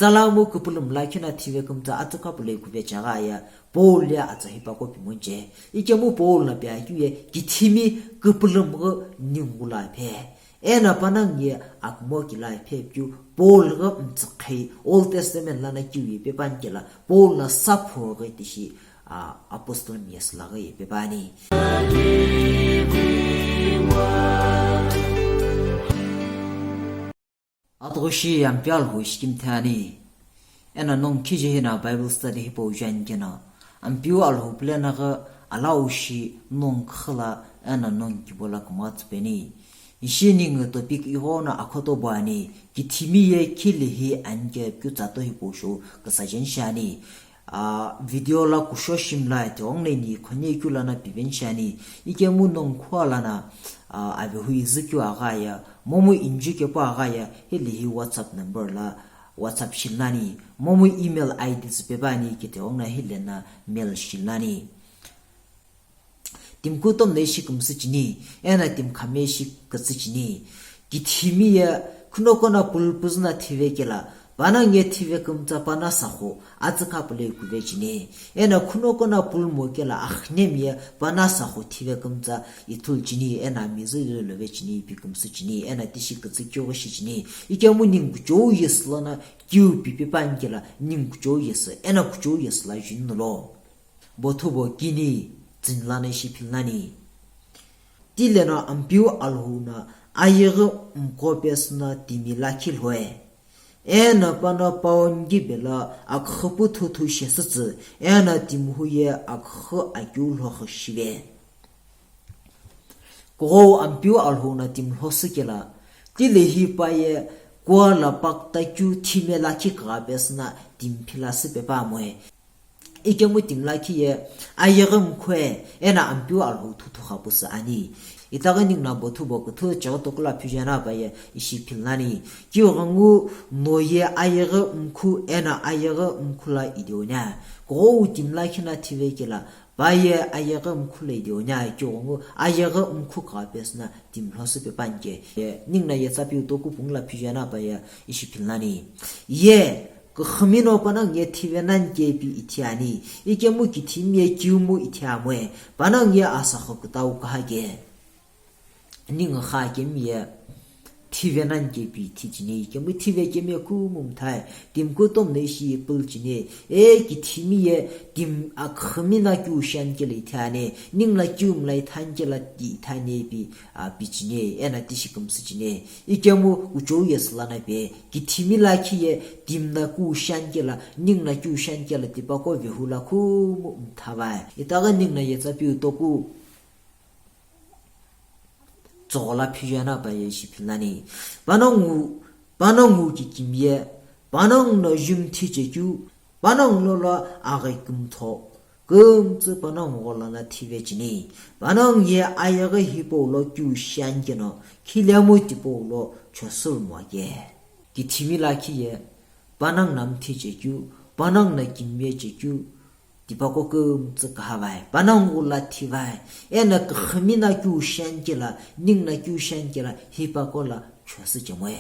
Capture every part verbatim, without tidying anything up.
Tsalamu kupulum lakhi na thive kümtsa atsükha pulei kuve chagha ye Paul ye atsa hipaqo pimonche. Ikemu Paul na piakeu ye kithimi kupulum ghi ningu la phe. Eno panongu ye akumo kila phe piu Paul ghi mtsükhei Old Testament lana kiu ye pepankela Paul na sapho ghi tishi, a, apostle miyes la ghi ye pepani. Atughushi Ampeu Alhou ishi kimthani. Eno nongu khiji hina Bible study hipau juani keno, Ampeu Alhou pulena ghi alaushi nongu khila eno nongu kibo la kumo tsüpeni. Ishi ningu topic ighono akhoto buani, kithimi ye khilihi anike keu tsato hipau shou küsajen shiani. A, video la kusho shimla tighengu neni khonye keu lana piven shiani. Ikemu nongu khua lana, a, avehu izü keu agha ye, momu inju kepu agha ye, hilihi WhatsApp number la WhatsApp shilani, momu email I D tsü pepani kete ongna hilena mail shilani. Timi kutomo no ishi kümsü chini, eno timi khami ishi kütsü chini. Kithimi ye khunoko na pulpuzü na thive kela, panongu ye thive kümtsa pana sakho, atsükha pulei kuve chini. Eno khunoko na pulmo kela akhnemi ye pana sakho thive kümtsa ithulu chini, eno amizü lilove chini, ipi kümsü chini, eno tishi kütsü keu ghi shi chini. Ikemu ningu kuchou yesü lana kiu pipi pankela, ningu kuchou yesü, eno kuchou yesü la juni lo. Bothubo kini tsini lana ishi philnani. Tileno Ampeu Alhou na ayeghi mkho pesü na timi lakhi lhoe. Eno pano paongi bela akhupu thuthu shesütsü, eno timi hu ye akhu akeu lhokhu shive. Kughou Ampeu Alhou na timi lhosü kela, tilehi pa ye kuala pakta keu thime lakhi kugha pesü na timi philasü pepa moe. Ikemu timi lakhi ye ayeghi mkhoe eno Ampeu Alhou thuthu khapusü ani. Itaghi ningu na bothubo küthü cheghi tokula phijana pa ye ishi philnani. Keu ghengu no ye ayeghi mkhu eno ayeghi mkhu la ideonia. Kughou timi lakhi na thive kela, pa ye ayeghi mkhu la ideonia, keu ghengu ayeghi mkhu kugha pesü na timi lhosü pepanike. Ye, ningu na ye tsapiu toku pungula phijana pa ye ishi philnani. Ye, kukhumi no panongu ye thive nani kepi ithi ani, ikemu kithimi ye kiumu ithi amoe, panongu ye asakho kütau kaha ke. Ningu kha kemi ye thive nani kepi ithi chini, ikemu thive kemi ye kumu mthae, timi kutomo no ishi pul chini, e kithimi ye timi akhumi na kiu shiani kela ithi ani, ningu na kiu mla ithani kela ti ithani pi, a, pi chini, eno tishi kümsü chini. Ikemu kuchou yesü lana pe, kithimi lakhi ye timi na keu shiani kela, ningu na keu shiani kela tipaqo vehu la khumu mthavae. Itaghi ningu na ye tsapiu toku tsoghola phijana pa ye ishi philnani. Panongu, panongu kikimi ye, panongu no jumthi chekeu, panongu lolo aghi kümtho kümtsü panongu ghola na thive chini. Panongu ye ayeghi hipau lo keu shiani keno, khilemu tipau lo chosü moa ke. Kithimi lakhi ye, panongu na mthi chekeu, panongu na kimiye chekeu, tipaqo kümtsü kahavai, panongu la thivai, eno kukhumi na keu shiani kela, ningu na keu shiani kela, hipaqo la chosü chemoe.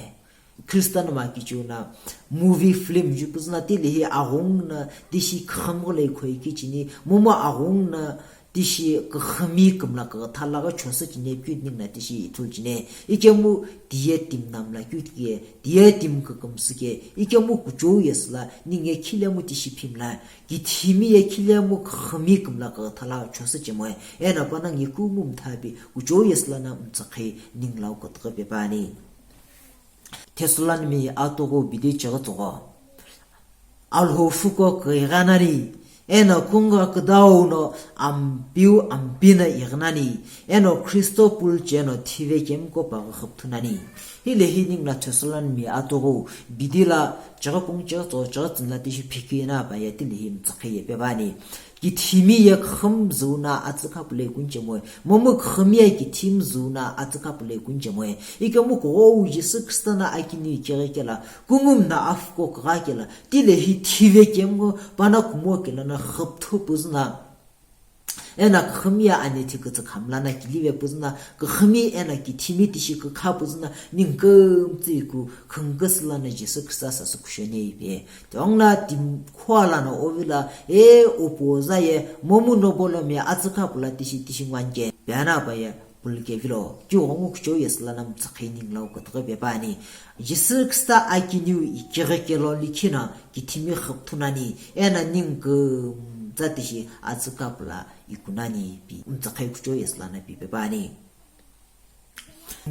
Christian makicheu na movie film jupuzü na tilehi aghungu na tishi khamu ghi lo ikhoi kichini, momu aghungu na tishi kukhumi kümla kugha thala ghi chosü chini, keu ningu na tishi ithulu chini. Ikemu tiye timi na mla keu ke, tiye timi kükümsü ke, ikemu kuchou yesü la ningu ye khilemu tishi phimla, kithimi ye khilemu kukhumi kümla kugha thala chosü chemoe, eno panongu ye kumu mthapi kuchou yesü lana mtsükhei ningu lau kütüghü pepani. Thessalonimi atughu bidi chighi tsügho. Alhou fuko kughi gha nani, eno kungha küdau no Ampeu Ampi na ighi nani, eno Kristo pulche no thive kemko paghi khüpthu nani. Hilehi ningu na Thessalonimi atughu bidi la chighi pung chighi tsügho chighi tsüni la tishi phikina pa ye tilehi mtsükhei ye pepani. Kithimi ye kukhumi züu na atsükha pulei kunche moe. Momu kukhumi ye kithimi züu na atsükha pulei kunche moe. Ikemu kughou Jisü Kristo na akini keghi kela, kungumi na afuko kugha kela, tilehi thive kemko pano kumo kela na khüpthu püzü na, Eno küxümi ye anethi kütsü khamla no kilive püzü no, küxümi eno kithimi tishi kükha püzü no, ningu kümtsü iku khüngküsü lono Jisü Khrista sasü kushone ipi. Tighenguno timi khuala no ovilo, e, upo za ye, momu no bolo me atsükha pula tishi tishi ngwanke, piano pa ye, pulukevilo, keu ghungu kuchou yesü lono mtsükhei ningu lo kütüghü pe püani. Jisü Khrista akiniu ikighi kelo likhi no kithimi xüpthu nani, eno ningu kümtsa tishi atsükha pula iku nani ipi, mtsükhei kuchou yesü lono pi pe püani.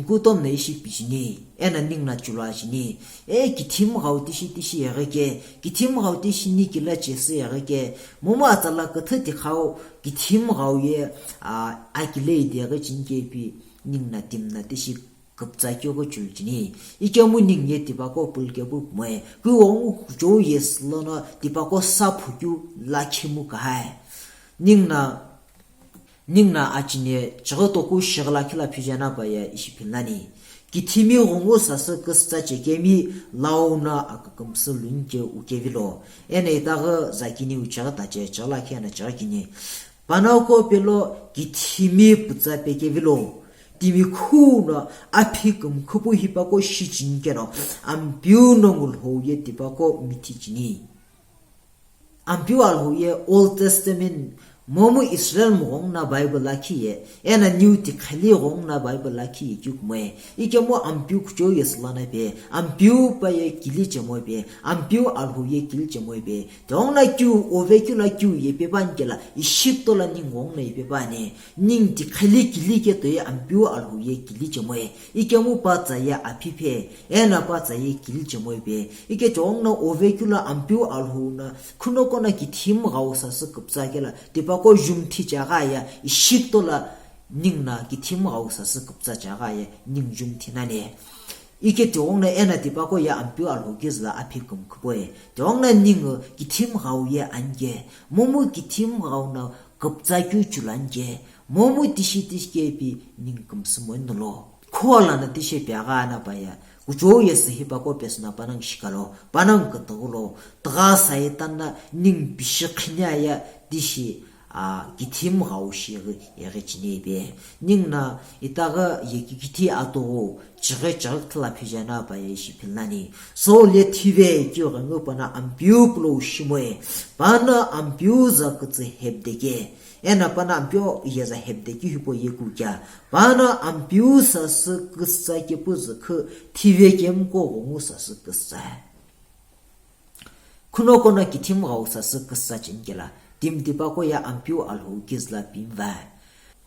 Kutomo no ishi pichini, eno ningu no chulu achini, e, kithimi ghau tishi tishi yeghi ke, kithimi ghau tishi ni kilo chesü yeghi ke, momu atsala küthü tikhau, kithimi ghau ye, a, akile ideghi chini ke ipi, ningu no timi no tishi küptsa keu chulu chini. Ikemu ningu ye tipaqo pulukeu pu kumoe, keu ghungu kuchou yesü lono tipaqo sa phukeu lakhi mu kahai. Ningu no, ningu no achine chighi toku shighi lakhi lo phije no pa ye ishi philani. Kithimi ghungu sasü küsütsa chekemi lau no akükümsü lunike ukevilo. Eno itaghi zakini uchighi tache chighi lakhi eno chighi kini. Panoko pelo kithimi pütsa pekevilo. Timi khuno aphi kümkhupu hipaqo shichini keno, Ampeu no ngulhou ye tipaqo mithi chini. Ampeu Alhou ye Old Testament, momu Israel mghengu no Bible lakhi ye, eno New Tikheli ghengu no Bible lakhi ye keu kumoe, ikemu Ampeu kuchou yesü lono pe, Ampeu pa ye kili chemo pe, Ampeu Alhou ye kili chemo pe, tighenguno keu ove keu lo keu ye pe püani kelo, Egypt lo ningu ghenguno ye pe püani, ningu tikheli kili ke toi Ampeu Alhou ye kili chemoe, ikemu pa tsa ye aphi pe, eno pa tsa ye kili chemoe pe, ike tighenguno ove keu lo Ampeu Alhou no, khunoqo no kithimi ghau sasü küptsa kelo, tipaqo jumthi cheghi ye, Egypt lo ningu no kithimi ghau sasü küptsa cheghi ye, ningu jumthi nani. Ike tighenguno eno tipaqo ye Ampeu Alhou kizü lo aphi kümkhupoe. Tighenguno ningu kithimi ghau ye anike, momu kithimi ghau no küptsa keu chulu anike, momu tishi tishi ke ipi ningu kümsü mono lo. Khuala no tishi piaghi no pa ye, kuchou yesü hipaqo pesü no panongu shikelo, panongu kütüghülo, tigha Saitan no ningu pishi khine aye tishi, a, kithimi ghau shighi yeghi chini pe. Ningu no itaghi ye kikithi atughu, chighi chighi küthü lo phije no pa ye ishi philani. Saul ye thive keu ghungu pano Ampeu pulou shimoe, pano Ampeu za kütsü hepde ke. Eno pano Ampeu yeza hepde keu hipau ye kukea. Pano Ampeu sasü küsütsa kepu zükhu thive kemiqo ghungu sasü küsütsa. Khunoqo no kithimi ghau sasü küsütsa cheni kelo, timi tipaqo ye Ampeu Alhou kizü lo pimi va.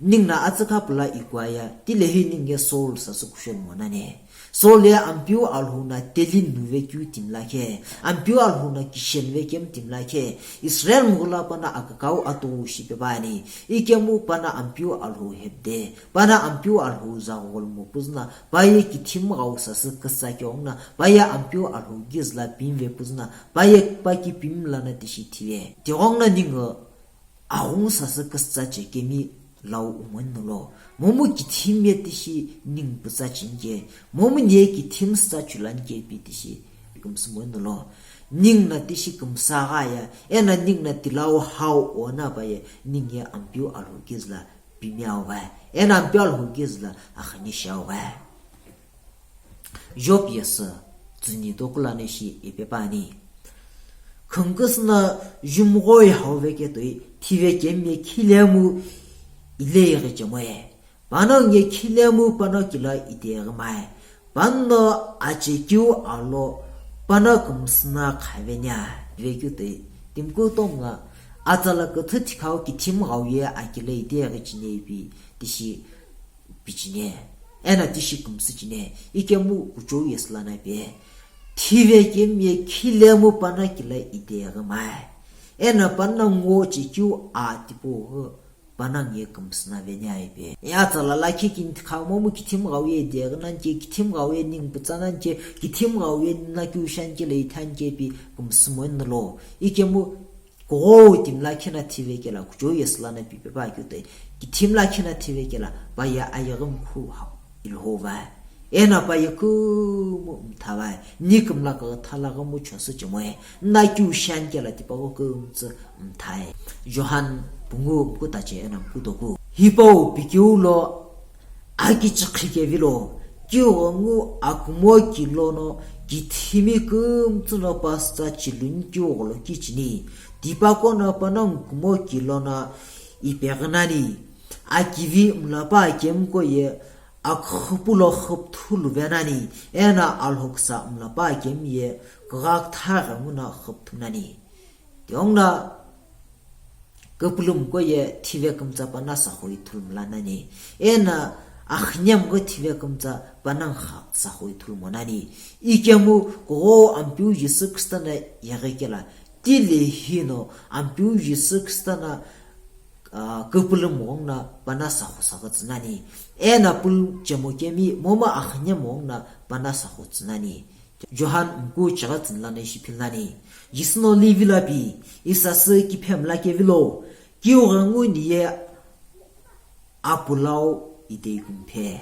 Ningu no atsükha pula ikua ye, tilehi ningu ye Saul sasü kushou mono nani. Saul ye Ampeu Alhou no teli nuve keu timi lakhi, Ampeu Alhou no kishenuve kemu timi lakhi, Israel mghu lo pano akükau atughu shi pe püani, ikemu pano Ampeu Alhou hepde, pano Ampeu Alhou za gholomo püzü no, pa ye kithimi ghau sasü küsütsa keu ghenguno, pa ye Ampeu Alhou kizü lo pimive püzü no, pa ye pa kipimi lono tishi thive. Tighenguno ningu aghungu sasü küsütsa chekemi lau u mono lo. Momu kithimi ye tishi ningu pütsa chinike, momu ni ye kithimi sütsa chulu anike ipi tishi kümsü mono lo. Ningu no tishi kümsügha ye, eno ningu no tilau hau ono pa ye, ningu ye Ampeu Alhou kizü lo pimi aovae, eno Ampeu Alhou kizü lo akhani shi aovae. Job yesü tsüni toku lono ishi ipi püani. Khüngküsü no jumgho ye hauve ke toi thive kemi ye khilemu ile yeghi chemoe. Panongu ye khilemu pano kilo ideghi mae. Pano achekeu alo pano kümsü no khavenia. Vekeu toi timi kutomo no atsala küthü tikhau kithimi ghau ye akile ideghi chini ipi tishi pichine, eno tishi kümsü chine, ikemu kuchou yesü lono pe. Thive kemi ye khilemu pano kilo ideghi mae. Eno pano ngo chekeu a tipau ghi panongu ye kümsü no venia ipi. Ye atsala lakhi kini tikhau momu kithimi ghau ye ideghi nani ke, kithimi ghau ye ningu pütsa nani ke, kithimi ghau ye ningu no keu shi ani kelo ithani ke ipi kümsü mono lo. Ikemu kughou timi lakhi no thive kelo, kuchou yesü lono pi pe püakeu toi, kithimi lakhi no thive kelo, pa ye ayeghi mkhu hau ilhou vae. Eno pa ye kumu mtha vae, ni kümla kugha thala ghi mu chosü chemoe, ningu no keu shi ani kelo tipaqo kümtsü mthae. Johan Pungu mkutache eno mkutoku. Hipau pikeu lo akichikhi kevilo, kiu ghengu akumo kilono kithimi kümtsü no pasta chiluni kiu gholo kichini, tipaqo no panongu kumo kilono ipeghinani, akivi mlapa akemko ye akhüpulo khüpthulu venani, eno alhoksa mlapa akemi ye kugha kutha ghenguno khüpthunani. Tighenguno küpülümko ye thive kümtsa panongu saxo ithulu mlanani, eno axünyemghi thive kümtsa panongu kha saxo ithulu monani. Ikemu kugho Ampeu Jisü Khrista no yeghi kelo, tile hino Ampeu Jisü Khrista no, ah, küpülümo ghenguno panongu saxo saxo tsünani, eno pülü chemo kemi momu axünyemo ghenguno panongu saxo tsünani. Johan mku chighi tsüni lono ishi philani. Jisü no livilo pi, isasü kiphe mla kevilo, kiu ghengu niye apulau ide ikumphe.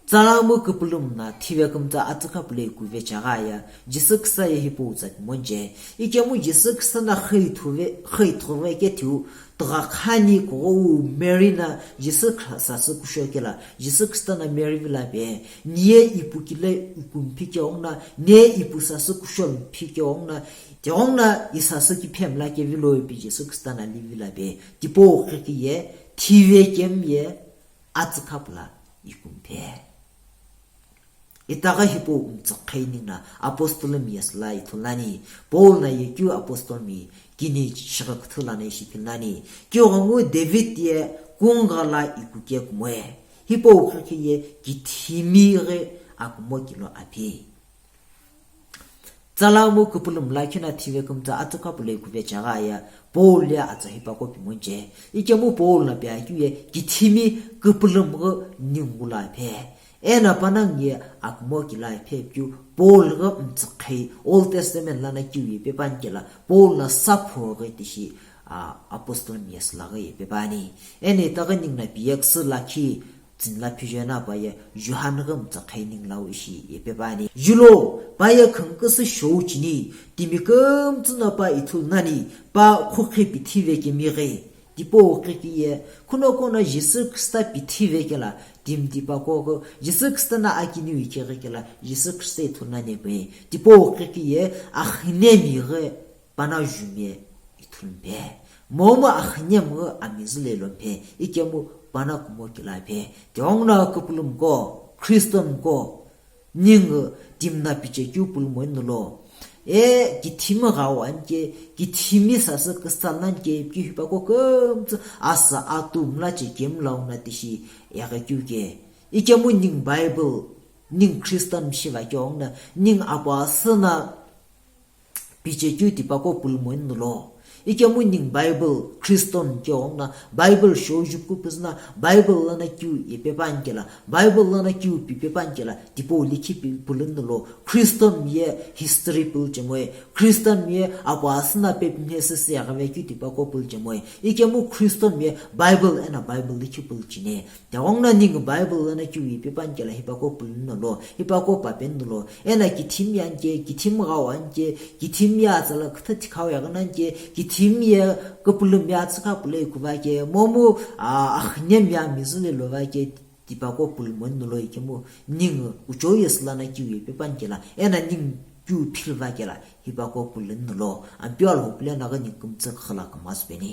Tsalamu küpülümo no thive kümtsa atsükha pule ikuve chaghi aye, Jisü Khrista ye hipau tsa pimoni che. Ikemu Jisü Khrista no xüithuve, xüithuve kethiu, tugha khani kugho wu Mary no Jisü Khrista sasü kusho kelo, Jisü Khrista no Mary vilo pi, niye ipu kile ikumphi keu ghenguno, niye ipu sasü kusho mphi keu ghenguno, tighenguno isasü kiphe mla kevilo ipi Jisü Khrista no livilo pi, tipau ghiki ye thive kemi ye atsükha pula ikumphe. Itaghi hipau mtsüqhei ninguno apostle miyesü lo ithulani, Paul no ye keu apostle mi kini shighi küthü lono ishi philani, kiu ghengu David ye kungala ikuke kumoe, hipau ghiki ye kithimi ghi akumo kilo api. Tsalamu küpülümo lakhi no thive kümtsa atsükha pule ikuve chaghi aye, Paul ye atsa hipaqo pimoni che. Ikemu Paul no pi akeu ye kithimi küpülümo ghi ningu lo aphe. Eno panongu ye akumo kilo aphe keu Paul ghi mtsüqhei Old Testament lono keu ye pepani kelo, Paul no sapho ghi tishi, ah, apostle miyesü lo ghi ye pepani. Eno itaghi ninguno piyeküsü lakhi tsüni lo phiveno pa ye Johan ghi mtsüqhei ningu lo ishi ye pepani. Julo pa ye khünküsü shou chini, timi kümtsü no pa ithulu nani, pa khukhi pithive kemi ghi. Tipau ghiki ye, khunoqo no Jisü Khrista pithive kelo, timi tipaqo ghi, Jisü Khrista no akiniu ikeghi kelo, Jisü Khrista ithulu nani pi, tipau ghiki ye, axünyemi ghi panongu jumi ithulu mphe. Momu axünyemi ghi amizüle lo mphe, ikemu panongu kumo kilo aphe. Tighenguno küpülümo qo, Christian qo, ningu timi no pichekeu pülü mono lo, e, kithimi ghawu ani ke, kithimi sasü küsa nani ke, ipi keu hipaqo kümtsü asa atu mla chekemi lo ghenguno tishi yeghi keu ke. Ikemu ningu Bible, ningu Christian shiva keu ghenguno, ningu apu asü no pichekeu tipaqo pülü mono lo. Ikemu ningu Bible, Christian keu ghenguno, Bible shou jukupu züno, Bible lono keu ye pepani kelo, Bible lono keu pi pepani kelo, tipau likhi pi pülü no lo, Christian ye history pülü chemoe, Christian ye apu asü no pepu mhesü sü yeghive keu tipaqo pülü chemoe, ikemu Christian ye Bible eno Bible likhi pülü cheni. Tighenguno ningu Bible lono keu ye pepani kelo hipaqo pülü no lo, hipaqo pape no lo, eno kithimi ani ke, kithimi ghawu ani ke, kithimi ye atsala küthü thikhau yeghi nani ke, kithimi ye küpülümo ye atsükha pule ikuva ke, momu, a, axünyemi ye amizüle lo va ke, tipaqo pülü mono lo ikemu, ningu kuchou yesü lono keu ye pepani kelo, eno ningu keu philva kelo, hipaqo pülü no lo, Ampeu Alhou puleno ghi ningu kümtsü khila kümsü peni.